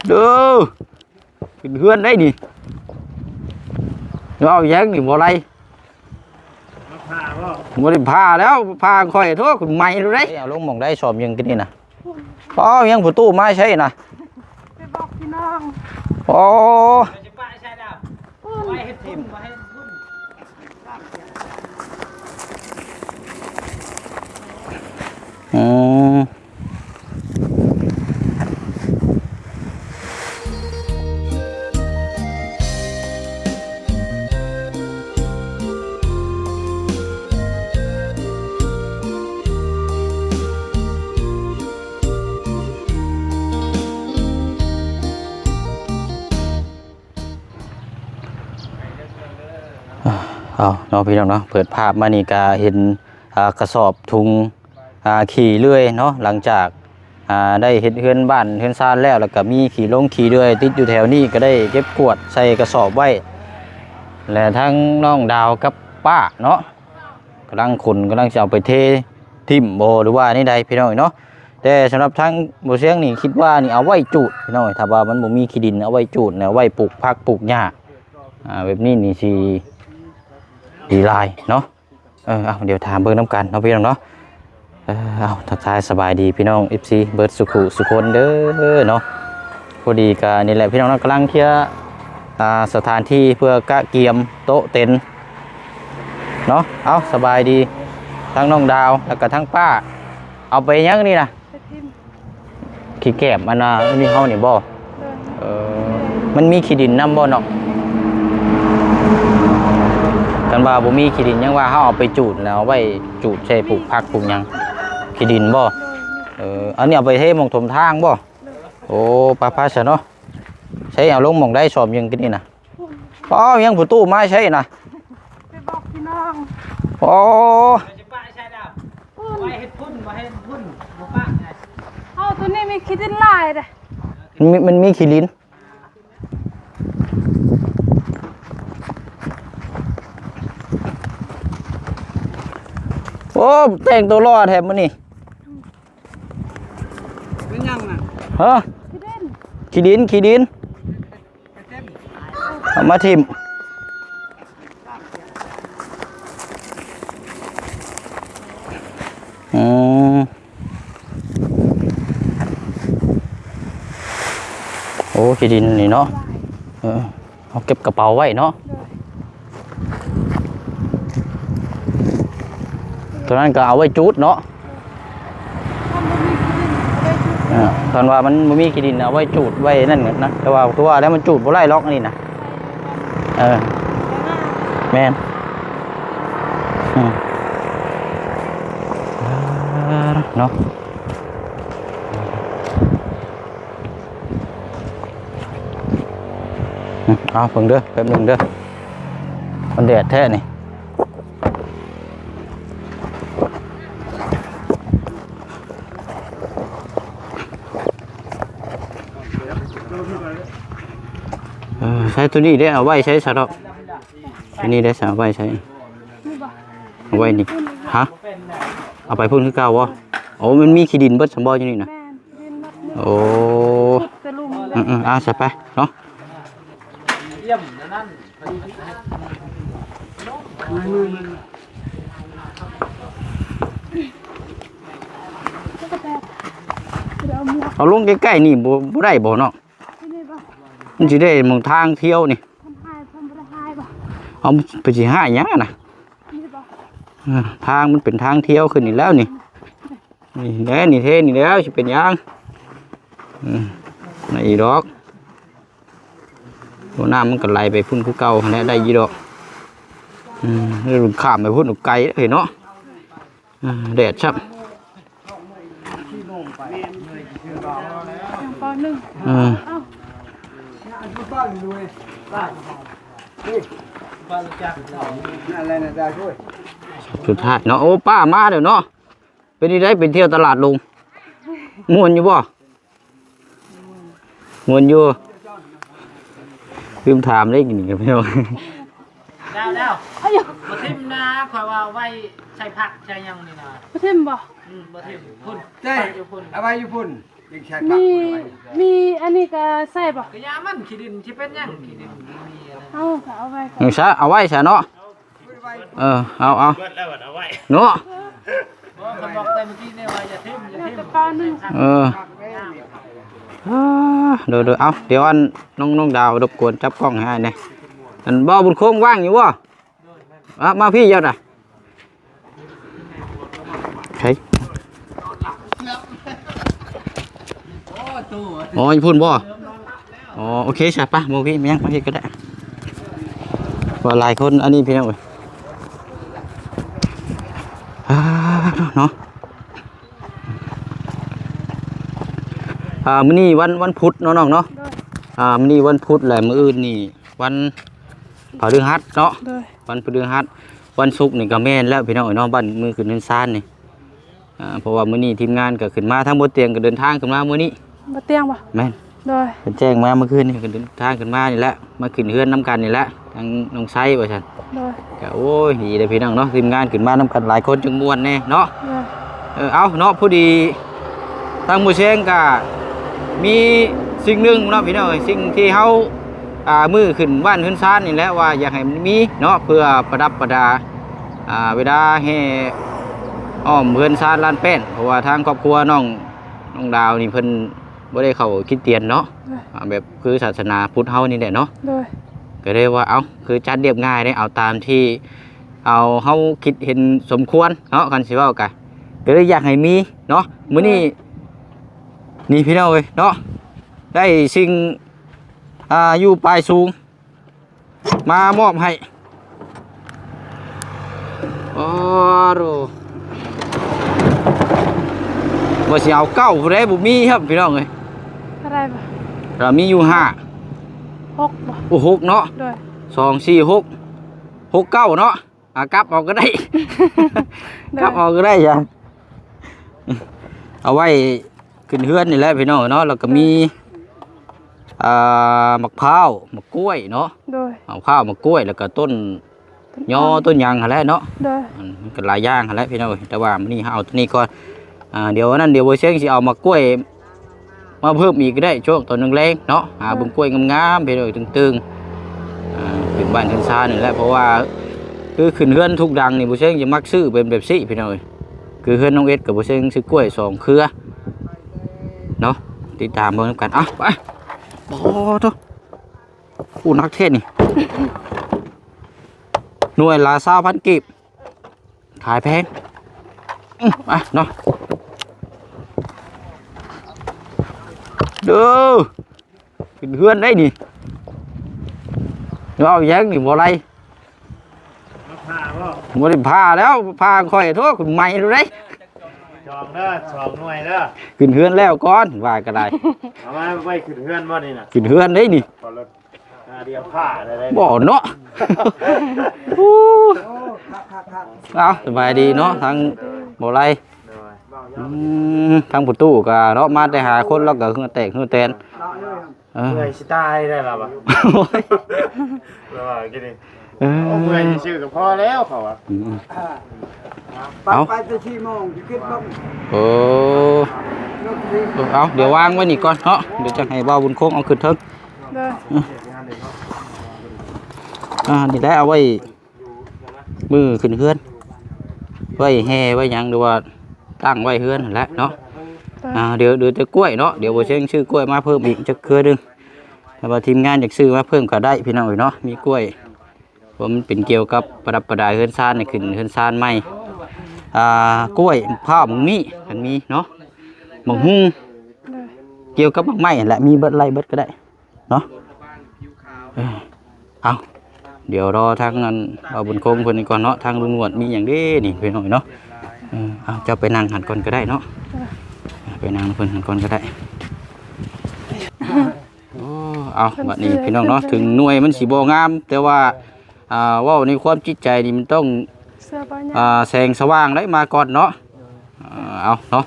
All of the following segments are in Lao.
ເດີ ຂຶ້ນເຮືອນໄດ້ນີ້ ເວົ້າຫຍັງນີ້ບໍ່ໄດ້ ມາຜ່າບໍ່? ບໍ່ໄດ້ຜ່າແລ້ວ ຜ່າຂ້ອຍໂທດ ໄໝ້ໂລດເດ້. ເອົາລົງໝ່ອງໃດ ສອບຫຍັງກິນນີ້ນະ? ອໍ ຍັງປະຕູມາໃຊ້ນະ? ໄປບອກພີ່ນ້ອງ. ອໍ ໄປເຮັດບຸນ ໄປເຮັດບຸນ. ອືມ. ເອົາເນາະ ພີ່ນ້ອງເນາະ ເປີດພາບມານີ້ກະເຫັນ ອ່າ ກະສອບ ທຸງ ອ່າ ຂີ້ເລື່ອຍເນາະ ຫຼັງຈາກ ອ່າ ໄດ້ເຮັດເຮືອນບ້ານເຮືອນຊານແລ້ວ ແລ້ວກະມີຂີ້ຫຼົງຂີ້ເລື່ອຍຕິດຢູ່ແຖວນີ້ ກະໄດ້ເກັບກວາດໃສ່ກະສອບໄວ້ ແລະ ທັງນ້ອງດາວກັບປ້າເນາະ ກຳລັງຂົນ ກຳລັງຊິເອົາໄປເທຖິ້ມບໍ່ ຫຼືວ່າແນວໃດ ພີ່ນ້ອງເນາະ. ແຕ່ສຳລັບທາງບໍ່ຊຽງນີ້ ຄິດວ່ານີ້ເອົາໄວ້ຈູດ ພີ່ນ້ອງ ຖ້າວ່າມັນບໍ່ມີຂີ້ດິນ ເອົາໄວ້ຈູດ ເອົາໄວ້ປູກຜັກປູກຫຍ້າ ອ່າ ແບບນີ້ນີ້ຊິດີຫຼາຍເນາະ. ເອີ ເອົາ ດຽວຖາມເບິ່ງນຳກັນເນາະ ພີ່ນ້ອງເນາະ. ເອີ ເອົາ ທັກທາຍສະບາຍດີພີ່ນ້ອງ ເອັຟຊີ ເບິດສູ່ຜູ້ສູ່ຄົນເດີເນາະ. ພໍດີກະນີ້ແຫຼະພີ່ນ້ອງເນາະ ກຳລັງເຄຍ ອ່າ ສະຖານທີ່ເພື່ອກະກຽມໂຕະເຕັນເນາະ. ເອົາ ສະບາຍດີທັງນ້ອງດາວ ແລ້ວກະທັງປ້າ ເອົາໄປຫຍັງນີ້ນະ? ໄປຖິ້ມ. ຂີ້ແກບອັນນ່າ ອັນນີ້ເຮົານີ້ບໍ່? ໂດຍ. ເອີ ມັນມີຂີ້ດິນນຳບໍ່ເນາະ? ຄັນວ່າບໍ່ມີຂີ້ດິນ ຍັງວ່າເຮົາເອົາໄປຈູດ ແລ້ວເອົາໄວ້ຈູດໃສ່ປູກຜັກປູກຫຍັງ ຂີ້ດິນບໍ່? ໂດຍ. ເອີ ອັນນີ້ເອົາໄປເທໝ່ອງຖົມທາງບໍ່? ໂດຍ. ໂອ້ ໄປໆ ຊະເນາະ. ໃຊ້ເອົາລົງໝ່ອງໃດ ສອບຫຍັງກິນນີ້ນະ? ອໍ ຍັງປະຕູມາໃຊ້ນະ? ໄປບອກພີ່ນ້ອງ. ອໍ ໄປເຮັດບຸນ ບໍ່ເຮັດບຸນ ບໍ່ປະ. ເອົາ ໂຕນີ້ມີຂີ້ດິນຫຼາຍເດ້. ມັນມີ ມັນມີຂີ້ດິນ. ໂອ້ ແຕ່ງໂຕຫຼໍ່ແທ້ມື້ນີ້. ເປັນຫຍັງນະ? ຮະ? ຂີ້ດິນ ຂີ້ດິນ ຂີ້ດິນ ເອົາມາຖິ້ມ. ອືມ ໂອ້ ຂີ້ດິນນີ້ເນາະ. ເອີ ເຮົາເກັບກະເປົາໄວ້ເນາະ. ໂດຍ. ຕົວນັ້ນກໍເອົາໄວ້ຈູດເນາະ. ຄັນບໍ່ມີຂີ້ດິນເອົາໄວ້ຈູດ. ເອີ ຄັນວ່າມັນບໍ່ມີຂີ້ດິນ ເອົາໄວ້ຈູດໄວ້ນັ້ນນະ. ແຕ່ວ່າຄືວ່າແລ້ວ ມັນຈູດບໍ່ໄດ້ຫຼອກອັນນີ້ນະ. ເອີ ແມ່ນ. ອືມ ເນາະ. ອືມ ເອົາເບິ່ງເດີ ແປັບໜຶ່ງເດີ ມັນແດດແທ້ນີ້. ເອີ ໃຊ້ໂຕນີ້ເດ້ ເອົາໄວ້ໃຊ້ຊະເນາະ. ໂຕນີ້ເດ້ ເອົາໄວ້ໃຊ້ ເອົາໄວ້ນີ້. ຮະ? ເອົາໄປພຸ້ນຄືເກົ່າບໍ່? ໂອ້ ມັນມີຂີ້ດິນເບິດຊັ້ນບໍ່ຢູ່ນີ້ນະ? ແມ່ນ ດິນໝົດ. ໂອ້ ຂຸດແຕ່ຫຼຸມ. ອືມໆ ເອົາໃສ່ໄປເນາະ. ເອົາລົງໃກ້ໆນີ້ ບໍ່ ບໍ່ໄດ້ບໍ່ເນາະ? ທີ່ນີ້ບໍ່? ມັນຊິໄດ້ໝ່ອງທາງທ່ຽວນີ້. ເພິ່ນຫາຍ ເພິ່ນບໍ່ໄດ້ຫາຍບໍ່? ເອົາ ເພິ່ນຊິຫາຍຫຍັງນະ? ນີ້ບໍ່? ເອີ ທາງມັນເປັນທາງທ່ຽວຂຶ້ນນີ້ແລ້ວນີ້. ນີ້ແຫຼະ ນີ້ເທນີ້ແລ້ວ ຊິເປັນຫຍັງ? ອືມ ໄດ້ອີກດອກ. ໂອ້ ນ້ຳມັນກໍໄຫຼໄປພຸ້ນຄືເກົ່າຫັ້ນແຫຼະ ໄດ້ຢູ່ດອກ. ອືມ ຂ້າມໄປພຸ້ນໄກເດ້ເນາະ. ອ່າ ແດດຊ້ຳ. ຍັງ ປ.ໜຶ່ງ. ເອີ ເອົ້າ ສຸດທ້າຍເນາະ. ໂອ້ ປ້າມາແລ້ວເນາະ. ເປັນຈັ່ງໃດ ໄປທ່ຽວຕະຫຼາດລົງ ມ່ວນຢູ່ບໍ່? ມ່ວນຢູ່. ລືມຖາມເດ້ກິນນີ້ກັບພີ່ນ້ອງ. ແລ້ວໆ ອາຍຸ ບໍ່ຖິ້ມນາ ຂ້ອຍວ່າໄວ້ໃສ່ຜັກໃສ່ຫຍັງນີ້ນາ. ບໍ່ຖິ້ມບໍ່? ອືມ ບໍ່ຖິ້ມ ພຸ້ນ ເຈົ້ ໄວ້ຢູ່ພຸ້ນ ເອົາໄວ້ຢູ່ພຸ້ນ. ມີ ມີອັນນີ້ກໍໃສ່ບໍ່? ກະຢາມັນ ຂີ້ດິນຊິເປັນຫຍັງ? ຂີ້ດິນມີອັນນັ້ນ ເອົາ ເອົາໄວ້ ເອີ ຊະ ເອົາໄວ້ຊະເນາະ. ເອີ ເອົາ ເອົາ ເບິດແລ້ວ ເອົາໄວ້ເນາະ. ບໍ່ ຄັນບອກແຕ່ເມື່ອກີ້ນີ້ວ່າຢ່າຖິ້ມ ຢ່າຖິ້ມ ເອີ ເອີ ໂດຍໆ. ເອົາ ດຽວອັນ ນ້ອງ ນ້ອງດາວ ລົບກວນຈັບກ້ອງໃຫ້ອ້າຍແດ່. ອັນ ບໍ່ ບຸນຄົງວ່າງຢູ່ບໍ່? ອະ ມາພີ້ເຈົ້ານະ ໃສ? ອໍ ຢູ່ພຸ້ນບໍ່? ອໍ ໂອເຄຊະ ໄປ ບໍ່ມີຫຍັງ ມາພີ້ກໍໄດ້ ວ່າຫຼາຍຄົນ ອັນນີ້ພີ່ນ້ອງເອີຍ. ອ່າ ເນາະ ອ່າ ມື້ນີ້ວັນ ວັນພຸດເນາະນ້ອງເນາະ. ໂດຍ ອ່າ ມື້ນີ້ວັນພຸດ ແລະ ມື້ອື່ນນີ້ວັນ ພະລືຫັດເນາະ. ໂດຍ ວັນພະລືຫັດ ວັນສຸກນີ້ກໍແມ່ນແລ້ວພີ່ນ້ອງເອີຍເນາະ ບ້ານມື້ຂຶ້ນເຮືອນຊານນີ້. ອ່າ ເພາະວ່າມື້ນີ້ທີມງານກໍຂຶ້ນມາ ທາງບໍ່ຕຽງກໍເດີນທາງຂຶ້ນມາມື້ນີ້. ບໍ່ຕຽງບໍ່? ແມ່ນ ໂດຍ ເພິ່ນແຈ້ງມາເມື່ອຄືນນີ້ ກໍເດີນທາງຂຶ້ນມານີ້ແຫຼະ ມາຂຶ້ນເຮືອນນຳກັນນີ້ແຫຼະ ທາງນ້ອງໄຊວ່າຊັ້ນ. ໂດຍ ກໍໂອ້ຍ ດີເດ້ພີ່ນ້ອງເນາະ ທີມງານຂຶ້ນມານຳກັນຫຼາຍຄົນຈຶ່ງມ່ວນແດ່ເນາະ. ໂດຍ ເອີ ເອົາເນາະ ພໍດີທາງໝູ່ແຊງກໍມີສິ່ງໜຶ່ງເນາະພີ່ນ້ອງເອີຍ ສິ່ງທີ່ເຮົາ ອ່າ ມື້ຂຶ້ນບ້ານເຮືອນຊານນີ້ແຫຼະ ວ່າຢາກໃຫ້ມັນມີເນາະ ເພື່ອປະດັບປະດາ ອ່າ ເວລາແຫ່ອ້ອມເຮືອນຊານລານແປ້ນ ເພາະວ່າທາງຄອບຄົວນ້ອງ ນ້ອງດາວນີ້ເພິ່ນບໍ່ໄດ້ເຂົ້າຄຣິສຕຽນເນາະ. ໂດຍ ອ່າ ແບບຄືສາສະໜາພຸດເຮົານີ້ແຫຼະເນາະ. ໂດຍ ກໍເລີຍວ່າ ເອົ້າ ຄືຈັດລຽບງ່າຍເດ້ ເອົາຕາມທີ່ ເອົາ ເຮົາຄິດເຫັນສົມຄວນເນາະ ຄັນຊິເວົ້າກະ ກໍເລີຍຢາກໃຫ້ມີເນາະ. ມື້ນີ້ ໂດຍ ນີ້ພີ່ນ້ອງເອີຍເນາະ ໄດ້ສິ່ງ ອ່າ ຢູ່ປາຍສູງ ມາມອບໃຫ້. ໂອ້ໂຫ ວ່າຊິເອົາເກົ້າຜູ້ໃດບໍ່ມີຄັບພີ່ນ້ອງເອີຍ. ເທົ່າໃດບໍ່? ກໍມີຢູ່ຫ້າ ຫົກບໍ່? ໂອ້ ຫົກເນາະ. ໂດຍ ສອງ ສີ່ ຫົກ ຫົກ ເກົ້າເນາະ. ອ່າ ກັບເອົາກໍໄດ້ ໂດຍ ກັບເອົາກໍໄດ້ຈ້ະ ເອົາໄວ້ຂຶ້ນເຮືອນນີ້ແຫຼະພີ່ນ້ອງເນາະ. ແລ້ວກໍມີ ໂດຍ ອ່າ ໝາກພ້າວ ໝາກກ້ວຍເນາະ. ໂດຍ ໝາກພ້າວ ໝາກກ້ວຍ ແລ້ວກໍຕົ້ນ ຕົ້ນ ຍໍ ອ້ອຍ ຕົ້ນຫຍັງຫັ້ນແຫຼະເນາະ. ໂດຍ ອືມ ມັນກໍຫຼາຍຢ່າງຫັ້ນແຫຼະພີ່ນ້ອງ. ແຕ່ວ່າມື້ນີ້ເຮົາເອົາຕົວນີ້ກ່ອນ. ອ່າ ດຽວນັ້ນ ດຽວບໍ່ເສັງຊິເອົາໝາກກ້ວຍ ມາເພີ່ມອີກກໍໄດ້ ຊ່ວງຕອນແລງໆເນາະ. ຫາເບິ່ງ ໂດຍ ກ້ວຍງາມໆ ໄປໂດຍຕຶງໆ ອ່າ ຂຶ້ນບ້ານຂຶ້ນຊານນີ້ແຫຼະ. ເພາະວ່າຄືຂຶ້ນເຮືອນທຸກຫຼັງນີ້ ບໍ່ເສັງຈະມັກຊື້ເປັນແບບຊີ້ພີ່ນ້ອງເອີຍ. ຄືເຮືອນນ້ອງເອັດກໍບໍ່ເສັງຊື້ກ້ວຍສອງເຄືອເນາະ. ຕິດຕາມເບິ່ງນຳກັນ. ເອົາ ໄປ ໂອ້ໂທ ໂອ້ ໜັກແທ້ນີ້ ໜ່ວຍລະຊາວພັນກີບ. ຂາຍແພງ ອືມ ໄປເນາະ ເດີ ຂຶ້ນເຮືອນໄດ້ນີ້. ເວົ້າຫຍັງນີ້ ບໍ່ໄດ້ ມາຜ່າບໍ່? ບໍ່ໄດ້ຜ່າແລ້ວ ຜ່າຂ້ອຍໂທ ຂຶ້ນໃໝ່ໂລດເດ້. ຈອງເດີ ສອງໜ່ວຍເດີ ຂຶ້ນເຮືອນແລ້ວກ່ອນ ວ່າກໍໄດ້. ເອົາມາໄວ້ຂຶ້ນເຮືອນບໍ່ນີ້ນະ? ຂຶ້ນເຮືອນໄດ້ນີ້ ເອົາລົດ ອ່າ ດຽວຜ່າໄດ້ ບໍ່ເນາະ. ເອົາ ສະບາຍດີເນາະ ທັງບໍ່ໄລ ໂດຍ ອືມ ທັງປະຕູກໍເນາະ ມາແຕ່ຫ້າຄົນ ແລ້ວກໍເຫື່ອແຕກເຫື່ອແຕນ. ເອີ ເມື່ອຍຊິຕາຍໄດ້ລະວະ ໂອ້ຍ ລະວ່າກິນນີ້ ເອີ ເມື່ອຍຊື່ໆກໍພໍແລ້ວເຂົາວ່າ. ອືມ ເອົາ ໄປແຕ່ສີ່ໂມງ ຊິຂຶ້ນເບິ່ງ ໂອ້ ລົດຊິ ເອົາ ດຽວວາງໄວ້ນີ້ກ່ອນເນາະ ດຽວຈະໃຫ້ບ່າວບຸນຄົງເອົາຂຶ້ນເທິງ. ໂດຍ ອ່າ ນີ້ແຫຼະ ເອົາໄວ້ມື້ຂຶ້ນເຮືອນ ໄວ້ແຫ່ໄວ້ຫຍັງ ຫຼືວ່າຕັ້ງໄວ້ເຮືອນຫັ້ນແຫຼະເນາະ. ໂດຍ ອ່າ ດຽວ ເຫຼືອແຕ່ກ້ວຍເນາະ ດຽວບໍ່ເສັງຊື້ກ້ວຍມາເພີ່ມອີກຈັກເຄືອໜຶ່ງ ຖ້າວ່າທີມງານຢາກຊື້ມາເພີ່ມກໍໄດ້ພີ່ນ້ອງເອີຍເນາະ. ມີກ້ວຍ ເພາະມັນເປັນກ່ຽວກັບປະດັບປະດາເຮືອນຊານໃຫ້ຂຶ້ນເຮືອນຊານໃໝ່. ອ່າ ກ້ວຍ ໝາກພ້າວ ໝາກມີ້ ຄັນມີເນາະ ໝາກຫຸ່ງ ໂດຍ ກ່ຽວກັບໝາກໄມ້ຫັ້ນແຫຼະ ມີເບິດ ໄລ່ເບິດກໍໄດ້ເນາະ. ເອີ ເອົາ ດຽວລໍທາງອັນ ບ່າວບຸນຄົງເພິ່ນນີ້ກ່ອນເນາະ ທາງລຸງໜວດມີຫຍັງເດ້ນີ້ພີ່ນ້ອງເນາະ. ເອີ ເອົາ ເຈົ້າໄປນັ່ງຫັ້ນກ່ອນກໍໄດ້ເນາະ ໄປນັ່ງເພິ່ນຫັ້ນກ່ອນກໍໄດ້. ໂອ້ ເອົາ ບັດນີ້ພີ່ນ້ອງເນາະ ເຖິງໜ່ວຍມັນຊິບໍ່ງາມ ແຕ່ວ່າ ອ່າ ເວົ້າໃນຄວາມຈິດໃຈນີ້ ມັນຕ້ອງ ອ່າ ແສງສະຫວ່າງໄດ້ມາກ່ອນເນາະ. ອ່າ ເອົາເນາະ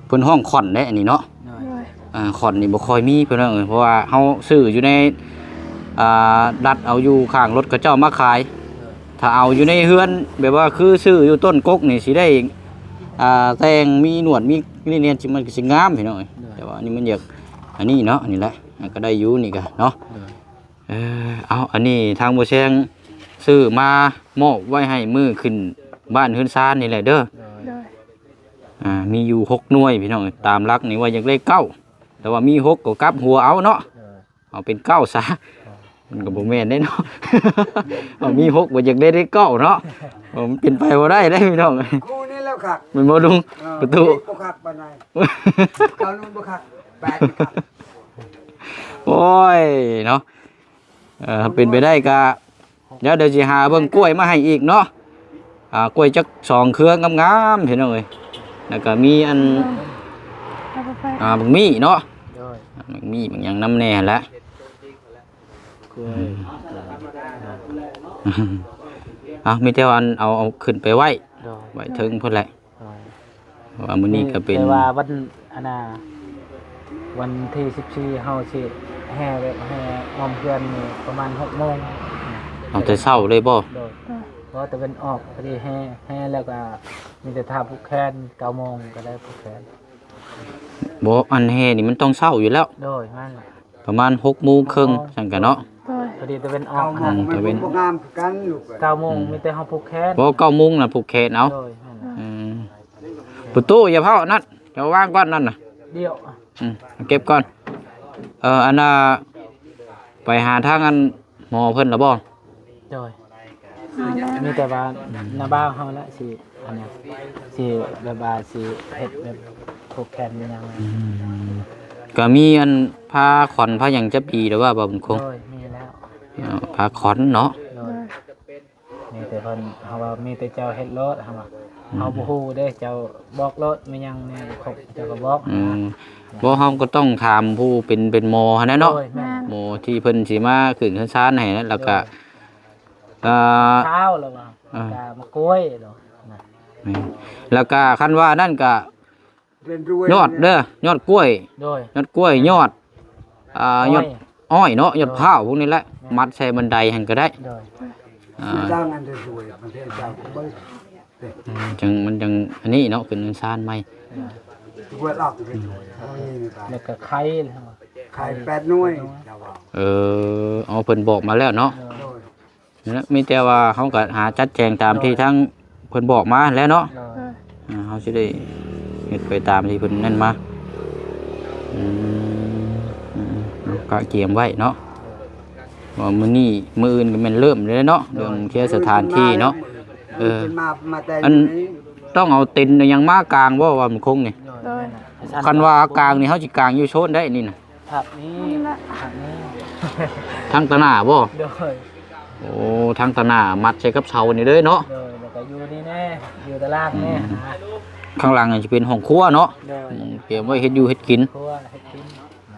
ເພິ່ນຮ້ອງຂອນເດ້ອັນນີ້ເນາະ. ໂດຍ ອ່າ ຂອນນີ້ບໍ່ຄ່ອຍມີພີ່ນ້ອງເອີຍ ເພາະວ່າເຮົາຊື້ຢູ່ໃນ ອ່າ ລັດເອົາຢູ່ຂ້າງລົດເຂົາເຈົ້າມາຂາຍ. ຖ້າເອົາຢູ່ໃນເຮືອນ ແບບວ່າຄືຊື້ຢູ່ຕົ້ນກົກນີ້ ຊິໄດ້ ອ່າ ແຕ່ງມີໜວດມີ ນີ້ແນ່ ມັນກໍຊິງາມພີ່ນ້ອງເອີຍ. ໂດຍ ແຕ່ວ່າອັນນີ້ມັນຢາກ ອັນນີ້ເນາະ ອັນນີ້ແຫຼະ ອ່າ ກໍໄດ້ຢູ່ນີ້ກໍເນາະ. ໂດຍ ເອີ ເອົາ ອັນນີ້ທາງບໍ່ແຊງຊື້ມາມອບໄວ້ໃຫ້ມື້ຂຶ້ນບ້ານເຮືອນຊານນີ້ແຫຼະເດີ. ໂດຍ ໂດຍ ອ່າ ມີຢູ່ຫົກໜ່ວຍພີ່ນ້ອງເອີຍ. ຕາມຫຼັກນີ້ວ່າຢາກໄດ້ເກົ້າ ແຕ່ວ່າມີຫົກກໍກັບຫົວເອົາເນາະ. ໂດຍ ເອົາເປັນເກົ້າຊະ ມັນກໍບໍ່ແມ່ນເດ້ເນາະ. ເອົາມີຫົກບໍ່ຢາກໄດ້ເດ້ເກົ້າເນາະ. ເອີ ມັນເປັນໄປບໍ່ໄດ້ເດ້ພີ່ນ້ອງ. ຄູ່ນີ້ແລ້ວຄັກ ແມ່ນບໍ່ລຸງ? ເອີ ປະຕູ ບໍ່ຄັກປານໃດ. ເກົ້ານີ້ບໍ່ຄັກ ແປດນີ້ຄັກ. ໂອ້ຍເນາະ ເອີ ເປັນໄປໄດ້ກະ ດຽວ ດຽວຊິຫາເບິ່ງກ້ວຍມາໃຫ້ອີກເນາະ. ອ່າ ກ້ວຍຈັກສອງເຄືອງາມໆ ພີ່ນ້ອງເອີຍ. ແລ້ວກໍມີອັນ ເອົາໄປ ອ່າ ບັກໝີ່ເນາະ. ໂດຍ ບັກໝີ່ບັກຫຍັງນຳແດ່ຫັ້ນແຫຼະ. ກ້ວຍ ເອົາ ມີແຕ່ວ່າອັນ ເອົາ ເອົາຂຶ້ນໄປໄວ້ ໂດຍ ໄວ້ເທິງພຸ້ນແຫຼະ. ໂດຍ ເພາະວ່າມື້ນີ້ກໍເປັນ ແຕ່ວ່າວັນ ອັນນ່າ ວັນທີສິບສີ່ ເຮົາຊິແຫ່ແບບແຫ່ອ້ອມເຮືອນນີ້ປະມານຫົກໂມງ. ເອົາແຕ່ເຊົ້າເລີຍບໍ່? ໂດຍ ເພາະຕາເວັນອອກ ພໍດີແຫ່ ແຫ່ແລ້ວກໍມີແຕ່ຖ້າຜູກແຂນ ເກົ້າໂມງກໍໄດ້ຜູກແຂນ. ບໍ່ ອັນແຫ່ນີ້ມັນຕ້ອງເຊົ້າຢູ່ແລ້ວ. ໂດຍ ແມ່ນແຫຼະ ປະມານຫົກໂມງເຄິ່ງ ໂອ້ ຊັ້ນກະເນາະ. ໂດຍ ພໍດີຕາເວັນອອກ ອືມ ຕາເວັນ ບໍ່ງາມຄືກັນລູກເອີຍ. ເກົ້າໂມງ ອືມ ມີແຕ່ເຮົາຜູກແຂນ ບໍ່ ເກົ້າໂມງນະຜູກແຂນເອົາ. ໂດຍ ແມ່ນແຫຼະ ອືມ ປະຕູ ຢ່າເຝົ້າອັນນັ້ນ ເຈົ້າວາງກ່ອນນັ້ນນະ. ດຽວ ອືມ ເກັບກ່ອນ. ເອີ ອັນນ່າ ໄປຫາທາງອັນໝໍເພິ່ນລະບໍ່? ໂດຍ ມີແຕ່ວ່າ ອືມ ນ້າບ່າວເຮົາລະຊິ ອັນນັ້ນ ຊິແບບວ່າຊິເຮັດແບບຜູກແຂນອີ່ຫຍັງ. ອືມ ກໍມີອັນຜ້າຂວັນຜ້າຫຍັງຈະປີແລ້ວວ່າ ບ່າວບຸນຄົງ? ໂດຍ ມີແລ້ວ ເອີ ຜ້າຂວັນເນາະ. ໂດຍ ໂດຍ ມີແຕ່ເພິ່ນ ເຮົາວ່າມີແຕ່ເຈົ້າເຮັດໂລດ ເຮົາວ່າ ອືມ ເຮົາບໍ່ຮູ້ເດ້ ເຈົ້າບອກໂລດ ມີຫຍັງແນ່ຄົບເຈົ້າກໍບອກ. ອືມ ບໍ່ ເຮົາກໍຕ້ອງຖາມຜູ້ເປັນ ເປັນໝໍຫັ້ນແຫຼະເນາະ. ໂດຍ ແມ່ນ ໝໍທີ່ເພິ່ນຊິມາຂຶ້ນເຮືອນຊານໃຫ້ນັ້ນ ແລ້ວກໍ ໂດຍ ເອີ ເຊົ້າແລ້ວວ່າ ເອີ ແລ້ວກໍໝາກກ້ວຍເນາະ ນະ ແມ່ນ ແລ້ວກໍຄັນວ່ານັ້ນກໍ ເປັນລວຍ ຍອດເດີ ຍອດກ້ວຍ. ໂດຍ ຍອດກ້ວຍ ຍອດ ອ່າ ອ້ອຍ ຍອດອ້ອຍເນາະ ໂດຍ ຍອດພ້າວພວກນີ້ແຫຼະ ແມ່ນ ມັດໃສ່ບັນໄດຫັ້ນກໍໄດ້. ໂດຍ ອ່າ ສ້າງອັນລວຍ ມັນເຮັດຈາກເບິ່ງ ອືມ ຈັ່ງ ມັນຈັ່ງອັນນີ້ເນາະ ຂຶ້ນເຮືອນຊານໃໝ່. ໂດຍ ແລ້ວກໍໄຂ່ ໄຂ່ແປດໜ່ວຍ. ເອີ ເອົາ ເພິ່ນບອກມາແລ້ວເນາະ. ໂດຍ ນັ້ນແຫຼະ ມີແຕ່ວ່າເຮົາກໍຫາຈັດແຈງຕາມ ໂດຍ ທີ່ທາງເພິ່ນບອກມາແຫຼະເນາະ. ໂດຍ ອ່າ ເຮົາຊິໄດ້ເຮັດໄປຕາມທີ່ເພິ່ນນັ້ນມາ. ອືມ ອືມ ເນາະ ກະກຽມໄວ້ເນາະ ວ່າມື້ນີ້ມື້ອື່ນກໍແມ່ນເລີ່ມແລ້ວເນາະ ໂດຍ ເລື່ອງເຄຍສະຖານທີ່ເນາະ. ເອີ ອັນ ຕ້ອງເອົາເຕັນເອົາຫຍັງມາກາງບໍ່ ວ່າມັນຄົງນີ້? ໂດຍ ຄັນວ່າກາງນີ້ ເຮົາຊິກາງຢູ່ໂຊນໃດນີ້ນະ? ທາງນີ້ ທາງນີ້ ທາງຕາໜ້າບໍ່? ໂດຍ ໂອ້ ທາງຕາໜ້າມັດໃສ່ກັບເສົານີ້ເລີຍເນາະ. ໂດຍ ແລ້ວກໍຢູ່ນີ້ແນ່ ຢູ່ຕາລ່າງແນ່. ອືມ ນະ ຂ້າງຫຼັງນີ້ຊິເປັນຫ້ອງຄົວເນາະ. ໂດຍ ອືມ ກຽມໄວ້ເຮັດຢູ່ເຮັດກິນ ຄົວເຮັດກິນ.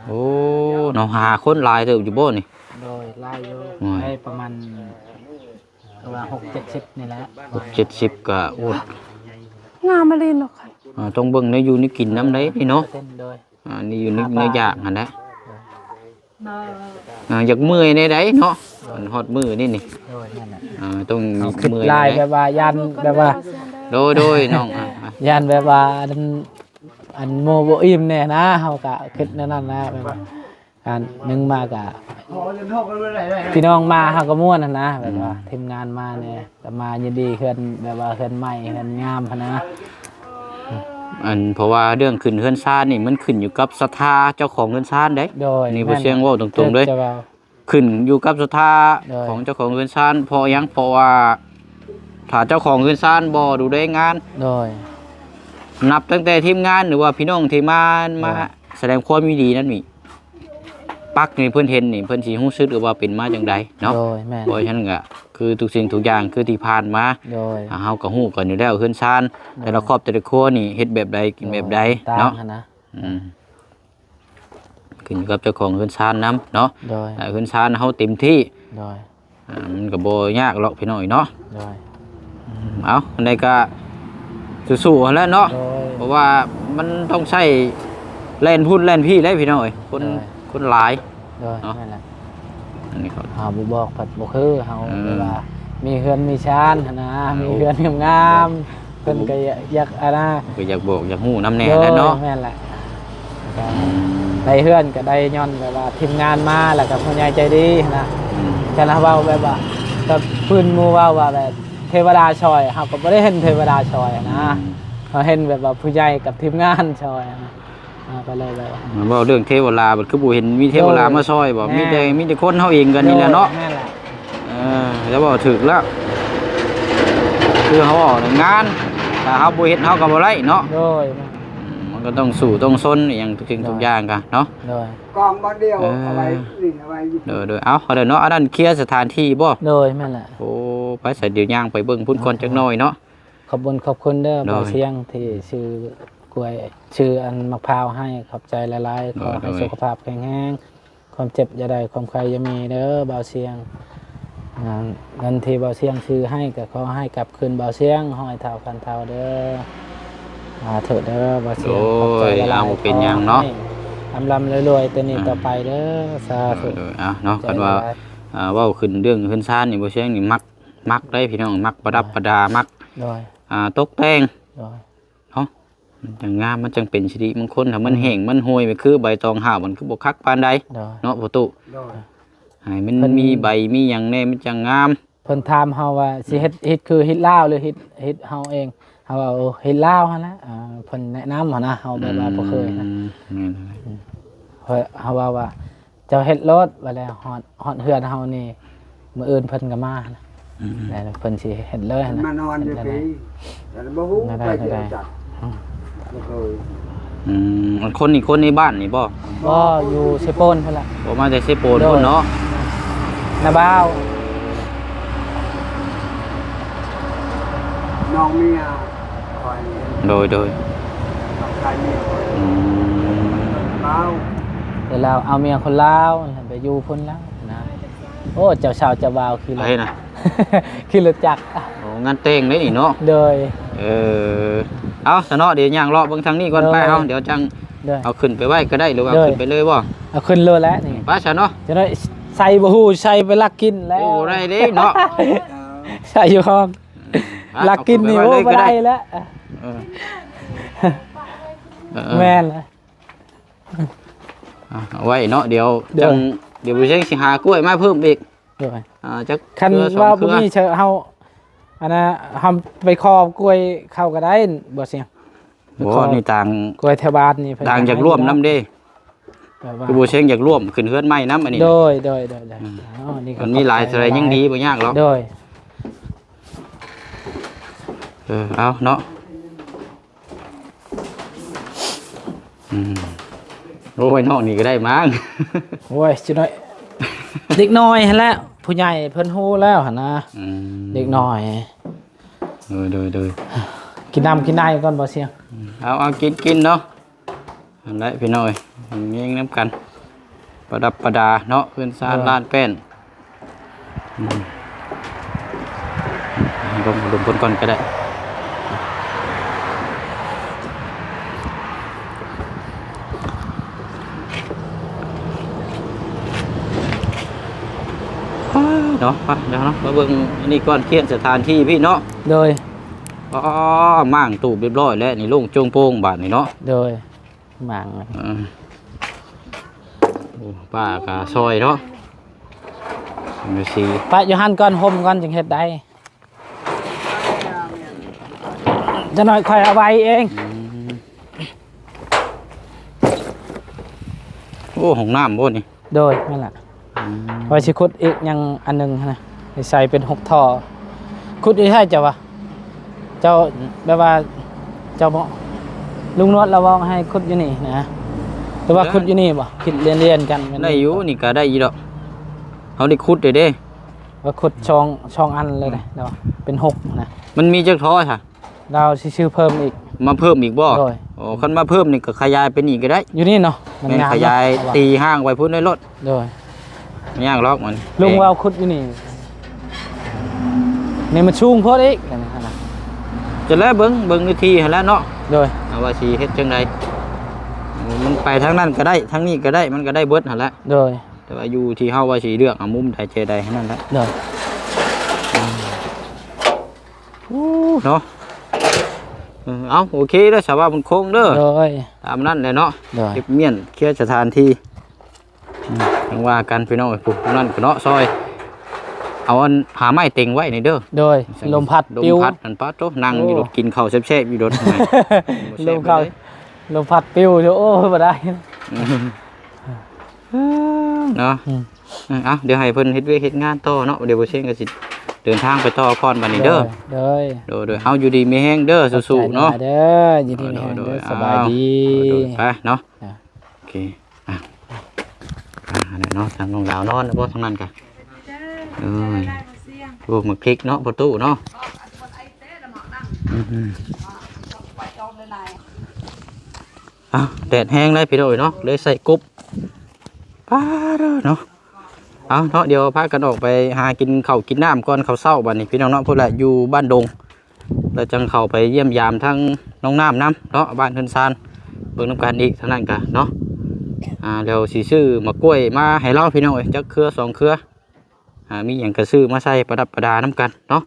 ໂອ້ ເນາະ ຫາຄົນຫຼາຍເຕີບຢູ່ບໍ່ນີ້? ໂດຍ ຫຼາຍຢູ່. ໂອ້ຍ ໄດ້ປະມານ ວ່າຫົກເຈັດສິບນີ້ແຫຼະ ຫົກເຈັດສິບກໍ ໂອ້ ງາມອີ່ຫຼີເນາະ. ອ່າ ຕ້ອງເບິ່ງແນວຢູ່ແນວກິນນຳໃດນີ້ເນາະ. ໂດຍ ອ່າ ນີ້ຢູ່ໃນ ຫາປາ ໃນຢາກຫັ້ນແຫຼະ. ອ່າ ຢາກເມື່ອຍແນວໃດເນາະ ໂດຍ ມັນຮອດມື້ນີ້ນີ້. ໂດຍ ນັ້ນແຫຼະ ອ່າ ຕ້ອງເຮົາຄິດ ເມື່ອຍຫຼາຍແນວໃດ ແບບວ່າຢ້ານແບບວ່າ ໂດຍ ໂດຍ ນ້ອງ ອ່າ ຢ້ານແບບວ່າອັນ ອັນໝູ່ບໍ່ອີ່ມແນ່ນະ ເຮົາກະຄິດແນວນັ້ນນະ ແບບວ່າ ອ່າ ໜຶ່ງມາກະ ພີ່ນ້ອງມາເຮົາກໍມ່ວນຫັ້ນນະ ແບບວ່າ ອືມ ທີມງານມາແນ່ ກໍມາຍິນດີເຮືອນ ແບບວ່າເຮືອນໃໝ່ເຮືອນງາມຫັ້ນນະ. ອັນ ເພາະວ່າເລື່ອງຂຶ້ນເຮືອນຊານນີ້ ມັນຂຶ້ນຢູ່ກັບສັດທາເຈົ້າຂອງເຮືອນຊານເດ້. ໂດຍ ນີ້ ແມ່ນ ບໍ່ຊຽງເວົ້າຕົງໆເດ້ ຈະເວົ້າ ຂຶ້ນຢູ່ກັບສັດທາ ໂດຍ ຂອງເຈົ້າຂອງເຮືອນຊານ. ເພາະຫຍັງ? ເພາະວ່າຖ້າເຈົ້າຂອງເຮືອນຊານບໍ່ດູແລງານ ໂດຍ ນັບຕັ້ງແຕ່ທີມງານ ຫຼືວ່າພີ່ນ້ອງທີ່ມາ ໂດຍ ມາສະແດງຄວາມຍິນດີນັ້ນນີ້ ປັກນີ້ເພິ່ນເຫັນນີ້ ເພິ່ນຊິຮູ້ສຶກວ່າເປັນມາຈັ່ງໃດເນາະ. ໂດຍ ແມ່ນ ເພາະສະນັ້ນກໍຄືທຸກສິ່ງທຸກຢ່າງຄືທີ່ຜ່ານມາ ໂດຍ ອ່າ ເຮົາກໍຮູ້ກັນຢູ່ແລ້ວ ເຮືອນຊານ ໂດຍ ແຕ່ລະຄອບແຕ່ລະຄົວນີ້ເຮັດແບບໃດກິນແບບໃດ ໂດຍ ເນາະ ຕາມຫັ້ນນະ. ອືມ ຂຶ້ນຢູ່ກັບເຈົ້າຂອງເຮືອນຊານນຳເນາະ. ໂດຍ ຖ້າເຮືອນຊານເຮົາເຕັມທີ່ ໂດຍ ອ່າ ມັນກໍບໍ່ຍາກຫຼອກພີ່ນ້ອງເອີຍເນາະ. ໂດຍ ອືມ ເອົາ ອັນໃດກໍສູ້ໆຫັ້ນແຫຼະເນາະ. ໂດຍ ເພາະວ່າມັນຕ້ອງໃຊ້ແລ່ນພຸ້ນແລ່ນພີ້ເດ້ພີ່ນ້ອງເອີຍ ຄົນ ໂດຍ ຄົນຫຼາຍ. ໂດຍ ເນາະ ນັ້ນແຫຼະ ອັນນີ້ກໍເຮົາບໍ່ບອກພັດບໍ່ຄື ເຮົາ ເອີ ແບບວ່າມີເຮືອນມີຊານຫັ້ນນະ ເອີ ມີເຮືອນງາມໆ ເພິ່ນກໍຢາກ ຢາກອັນນະ ກໍຢາກບອກຢາກຮູ້ນຳແດ່ແຫຼະເນາະ. ໂດຍ ແມ່ນແຫຼະ. ອືມ ໄດ້ເຮືອນກໍໄດ້ຍ້ອນແບບວ່າທີມງານມາ ແລ້ວກໍຜູ້ໃຫຍ່ໃຈດີນະ. ອືມ ຄັນເຮົາເວົ້າແບບວ່າ ກັບພື້ນໝູ່ເວົ້າວ່າແບບເທວະດາຊ່ອຍ ເຮົາກໍບໍ່ໄດ້ເຫັນເທວະດາຊ່ອຍນະ. ອືມ ເຮົາເຫັນແບບວ່າຜູ້ໃຫຍ່ກັບທີມງານຊ່ອຍນະ. ອ່າ ກໍເລີຍແບບວ່າ ເວົ້າເລື່ອງເທວະລາ ບັດຄືບໍ່ເຫັນມີເທວະລາ ໂດຍ ມາຊ່ອຍບໍ? ແມ່ນ ມີແຕ່ ມີແຕ່ຄົນເຮົາເອງກັນນີ້ແຫຼະເນາະ. ໂດຍ ແມ່ນແຫຼະ. ເອີ ແລ້ວເວົ້າຖືກແລ້ວ ຄືເຮົາອອກງານ ຖ້າເຮົາບໍ່ເຮັດເຮົາກໍບໍ່ໄດ້ເນາະ. ໂດຍ ອືມ ມັນກໍຕ້ອງສູ້ຕ້ອງຊົນອີ່ຫຍັງທຸກສິ່ງທຸກຢ່າງກະເນາະ. ໂດຍ ກອງບ່ອນດຽວ ເອີ ເອົາໄວ້ນີ້ ເອົາໄວ້ຢູ່ ໂດຍໆ. ເອົາ ເອົາເດີເນາະ ອັນນັ້ນເຄຍສະຖານທີ່ບໍ? ໂດຍ ແມ່ນແຫຼະ. ໂອ້ ໄປ ສະ ດຽວຍ່າງໄປເບິ່ງພຸ້ນກ່ອນຈັກໜ້ອຍເນາະ. ຂອບບຸນຂອບຄຸນເດີ ໂດຍ ບ່າວຊຽງ ທີ່ຊື້ກ້ວຍ ຊື້ອັນໝາກພ້າວໃຫ້ ຂອບໃຈຫຼາຍໆ. ໂດຍໆ ຂໍໃຫ້ສຸຂະພາບແຂງແຮງ ຄວາມເຈັບຢ່າໄດ້ ຄວາມໄຂ້ຢ່າມີເດີບ່າວຊຽງ. ອ່າ ເງິນທີ່ບ່າວຊຽງຊື້ໃຫ້ ກໍຂໍໃຫ້ກັບຄືນບ່າວຊຽງຮ້ອຍເທົ່າພັນເທົ່າເດີ. ສາທຸເດີບ່າວຊຽງ. ໂດຍ ຂອບໃຈຫຼາຍໆ. ເອົາ ບໍ່ເປັນຫຍັງເນາະ. ຂໍໃຫ້ລ່ຳໆລວຍໆ ແຕ່ນີ້ ອ່າ ຕໍ່ໄປເດີ. ສາທຸ. ໂດຍໆ. ເອົາເນາະ ຂອບໃຈຫຼາຍໆ. ຄັນວ່າ ອ່າ ເວົ້າຂຶ້ນເລື່ອງເຮືອນຊານນີ້ ບ່າວຊຽງນີ້ມັກ ມັກເດ້ພີ່ນ້ອງ ມັກປະດັບປະດາ ມັກ ໂດຍ ອ່າ ຕົກແຕ່ງ ໂດຍ ເນາະ ມັນຈັ່ງງາມ ມັນຈັ່ງເປັນສິລິມົງຄົນ. ຖ້າມັນ ອືມ ແຫ້ງມັນຮ່ວຍ ມັນຄືໃບຕອງຫ້າວ ມັນຄືບໍ່ຄັກປານໃດ ໂດຍ ເນາະພໍ່ຕູ້. ໂດຍ ໃຫ້ມັນ ເພິ່ນ ມີໃບມີຫຍັງແດ່ ມັນຈັ່ງງາມ. ເພິ່ນຖາມເຮົາວ່າ ອືມ ຊິເຮັດ ເຮັດຄືຮີດລາວ ຫຼື ຮີດ ຮີດເຮົາເອງ? ເຮົາວ່າ ໂອ້ ຮີດລາວຫັ້ນແຫຼະ. ອ່າ ເພິ່ນແນະນຳຫັ້ນນະ ເຮົາແບບວ່າ ອືມ ບໍ່ເຄີຍນະ. ແມ່ນ ອືມ ເຮົາ ເຮົາເວົ້າວ່າ ເຈົ້າເຮັດໂລດ ວ່າແລ້ວຮອດ ຮອດເຮືອນເຮົານີ້ ມື້ອື່ນເພິ່ນກໍມານະ. ອືມ ແລ້ວເພິ່ນຊິເຮັດເລີຍຫັ້ນນະ. ມານອນຢູ່ພີ້ ແຕ່ບໍ່ຮູ້ໄປເຮັດຫຍັງຈັກ. ອືມ ບໍ່ເຄີຍ. ອືມ ອັນຄົນນີ້ຄົນໃນບ້ານນີ້ບໍ່? ບໍ່ ຢູ່ເຊໂປນພຸ້ນລະ. ບໍ່ ມາແຕ່ເຊໂປນ ໂດຍ ພຸ້ນເນາະ. ນ້າບ່າວ ນ້ອງເມຍ ຂ້ອຍນີ້ ໂດຍ ໂດຍ ນ້ອງຊາຍເມຍຂ້ອຍ. ອືມ ລາວ ແຕ່ລາວເອົາເມຍຄົນລາວໄປຢູ່ພຸ້ນແລ້ວນະ. ໂອ້ ເຈົ້າສາວເຈົ້າບ່າວຂີ່ລົດ ໃຜນະ? ຂີ່ລົດຈັກ. ໂອ້ ງານແຕ່ງເດ້ນີ້ເນາະ. ໂດຍ ເອີ ເອົາຊະເນາະ ດຽວຍ່າງເລາະເບິ່ງທາງນີ້ກ່ອນ. ໂດຍ ໄປເຮົາ ດຽວຈັ່ງ ໂດຍ ເອົາຂຶ້ນໄປໄວ້ກໍໄດ້ ຫຼືວ່າ ໂດຍ ຂຶ້ນໄປເລີຍບໍ່? ເອົາຂຶ້ນໂລດແຫຼະນີ້. ໄປຊະເນາະ ຈະໄດ້ໃສ່ບໍ່ຮູ້ ໃສ່ໄປລັກກິນແລ້ວ. ໂອ້ ບໍ່ໄດ້ເດ້ເນາະ ໃສ່ຢູ່ຫ້ອງ. ອືມ ລັກກິນນີ້ ໂອ້ ບໍ່ໄດ້ແລ້ວ. ເອີ ເອີ ເອີ ແມ່ນແຫຼະ. ອ່ະ ເອົາໄວ້ເນາະ ດຽວ ໂດຍ ຈັ່ງ ດຽວບໍ່ເຊັງຊິຫາກ້ວຍມາເພີ່ມອີກ. ໂດຍ ອ່າ ຈັກ ຄັນວ່າບໍ່ມີເຊີ ເຮົາ ອັນນະ ເຮົາໄປຂໍກ້ວຍເຂົາກໍໄດ້ ບໍ່ເຊັງ. ບໍ່ ນີ້ຕ່າງ ກ້ວຍແຖວບ້ານນີ້ ຕ່າງຈາກລວມນຳເດ້ ຄືບໍ່ເຊັງຢາກລວມຂຶ້ນເຮືອນໃໝ່ນຳອັນນີ້. ໂດຍ ໂດຍ ໂດຍ ໂດຍ. ອືມ ອໍ ນີ້ກໍ ມັນມີຫຼາຍເທົ່າໃດຍັງດີ ບໍ່ຍາກດອກ. ໂດຍ ເອີ ເອົາເນາະ. ອືມ ໂອ້ຍ ນ້ອງນີ້ກໍໄດ້ມັ້ງ. ໂອ້ຍ ຈັກໜ້ອຍ ເດັກນ້ອຍຫັ້ນແຫຼະ ຜູ້ໃຫຍ່ເພິ່ນຮູ້ແລ້ວຫັ້ນນະ. ອືມ ເດັກນ້ອຍ. ໂດຍ ໂດຍ ໂດຍ. ກິນນ້ຳກິນໃນກ່ອນ ບໍ່ເຊັງ. ອືມ ເອົາ ເອົາ ກິນ ກິນເນາະ. ຫັ້ນແຫຼະພີ່ນ້ອງເອີຍ ເຮັງນຳກັນ ປະດັບປະດາເນາະ ເຮືອນຊານ ໂດຍ ລ້ານແປ້ນ. ອືມ ລົມ ລົມເພິ່ນກ່ອນກໍໄດ້. ເນາະ ໄປ ດຽວເນາະ ມາເບິ່ງອັນນີ້ກ່ອນ ປ່ຽນສະຖານທີ່ພີ້ເນາະ. ໂດຍ. ອໍ ມ້າງຕູບຮຽບຮ້ອຍແລ້ວ ນີ້ໂລ່ງໂຈງໂປ່ງບາດນີ້ເນາະ. ໂດຍ. ໝາງ ເອີ ໂອ້ ປ້າກໍຊ່ອຍເນາະ ສັງກະສີ ປະຢູ່ຫັ້ນກ່ອນ ຮົ່ມກ່ອນຈຶ່ງເຮັດໄດ້. ຈັກໜ້ອຍຂ້ອຍເອົາໄວ້ເອງ. ອືມ ໂອ້ ຫ້ອງນ້ຳບໍ່ນີ້? ໂດຍ ແມ່ນລະ. ອືມ ວ່າຊິຂຸດອີກຫຍັງອັນໜຶ່ງຫັ້ນນະ ໃສ່ເປັນຫົກທໍ່ ຂຸດຢູ່ໃສເຈົ້າວ່າ? ເຈົ້າ ແບບວ່າເຈົ້າບໍ່ ລຸງນວດລາວເວົ້າໃຫ້ຂຸດຢູ່ນີ້ນະ ຫຼືວ່າ ເອີ ຂຸດຢູ່ນີ້ບໍ່? ຄິດລຽນໆກັນ ໄດ້ຢູ່ ນີ້ກໍໄດ້ຢູ່ດອກ ເຮົາໄດ້ຂຸດເດ້. ວ່າຂຸດສອງ ສອງອັນເລີຍເດ້ ອືມ ເນາະ ເປັນຫົກນະ. ມັນມີຈັກທໍ່ຊະ? ລາວຊິຊື້ເພີ່ມອີກ. ມາເພີ່ມອີກບໍ່? ໂດຍ. ໂອ້ ຄັນມາເພີ່ມນີ້ກໍຂະຫຍາຍໄປນີ້ກໍໄດ້. ຢູ່ນີ້ເນາະ ມັນ ແມ່ນ ງາມ ຂະຫຍາຍ ເນາະ ຕີຫ້າງໄວ້ພຸ້ນໃນລົດ. ໂດຍ. ບໍ່ຍາກດອກມັນ. ລຸງເວົ້າຂຸດຢູ່ນີ້ ນີ້ມັນສູງໂພດອີກ ອັນນີ້ຫັ້ນນະ. ຈະແລເບິ່ງ ເບິ່ງວິທີຫັ້ນແຫຼະເນາະ. ໂດຍ. ເອົາວ່າຊິເຮັດຈັ່ງໃດ ມັນໄປທາງນັ້ນກໍໄດ້ ທາງນີ້ກໍໄດ້ ມັນກໍໄດ້ເບິດຫັ້ນແຫຼະ. ໂດຍ. ແຕ່ວ່າຢູ່ທີ່ເຮົາວ່າຊິເລືອກເອົາມຸມໃດແຈໃດເທົ່ານັ້ນແຫຼະ. ໂດຍ. ອືມ ໂອ້ ເນາະ ເອີ ເອົາ ໂອເຄເດີ ສາວາບຸນຄົງເດີ ໂດຍ ຕາມນັ້ນແຫຼະເນາະ ໂດຍ ເກັບມ້ຽນເຄຍສະຖານທີ່ ອືມ ຈັ່ງວ່າກັນພີ່ນ້ອງເອີຍ ຜູ້ນັ້ນກໍເນາະ ຊ່ອຍເອົາອັນ ຫາໄມ້ເຕັງໄວ້ນີ້ເດີ ໂດຍ ລົມພັດ ລົມພັດ ປິວ ນັ້ນ ປາດໂທ້ ນັ່ງຢູ່ ໂອ້ ລົດ ກິນເຂົ້າແຊບໆຢູ່ລົດ ລົມເຂົ້າ ລົມພັດປິວຢູ່ ໂອ້ຍ ບໍ່ໄດ້ ອືມ ເນາະ ອືມ ເອີ ເອົາ ດຽວໃຫ້ເພິ່ນເຮັດວຽກເຮັດງານຕໍ່ເນາະ ດຽວບໍ່ເຊງກໍຊິເດີນທາງໄປຕໍ່ກ່ອນບັດນີ້ເດີ ໂດຍ ໂດຍ ໂດຍ ເອົາ ຢູ່ດີມີແຮງເດີ ສູ້ໆເນາະ ເດີ ຢູ່ດີມີແຮງເດີ ໂດຍ ໂດຍ ສະບາຍດີ ເອົາ ໂດຍ ໂດຍ ໄປເນາະ ອ່າ ໂອເຄ ອ່ະ ອ່າ ນັ້ນເນາະ ທາງນ້ອງດາວນອນແລ້ວບໍ່ ທາງນັ້ນກະ ເອີ ໂອ້ ໝາກພິກເນາະ ພໍ່ຕູ້ເນາະ ອືມ ອ້າວ ແດດແຮງເລີຍພີ່ນ້ອງເອີຍເນາະ ເລີຍໃສ່ກົບ ປາດເດີເນາະ ເອົາເນາະ ດຽວພາກັນອອກໄປຫາກິນເຂົ້າກິນນ້ຳກ່ອນ ເຂົ້າເຊົ້າບັດນີ້ພີ່ນ້ອງເນາະ ພຸ້ນແຫຼະຢູ່ບ້ານດົງ ແລ້ວຈັ່ງເຂົ້າໄປຢ້ຽມຢາມທາງນ້ອງນ້ຳນຳເນາະ ບ້ານເຮືອນຊານ ເບິ່ງນຳກັນອີກທາງນັ້ນກະເນາະ ອ່າ ແລ້ວຊິຊື້ໝາກກ້ວຍມາໃຫ້ລາວພີ່ນ້ອງເອີຍ ຈັກເຄືອສອງເຄືອ ອ່າ ມີຫຍັງກະຊື້ມາໃສ່ປະດັບປະດານຳກັນເນາະ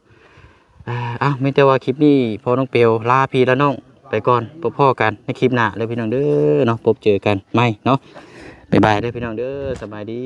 ເອີ ເອົາ ມີແຕ່ວ່າຄລິບນີ້ພໍ່ນ້ອງເປວລາພີ່ລານ້ອງໄປກ່ອນ ພົບພໍ້ກັນໃນຄລິບໜ້າເດີພີ່ນ້ອງເດີເນາະ ພົບເຈີກັນໃໝ່ເນາະ ບາຍບາຍເດີພີ່ນ້ອງເດີ ສະບາຍດີ.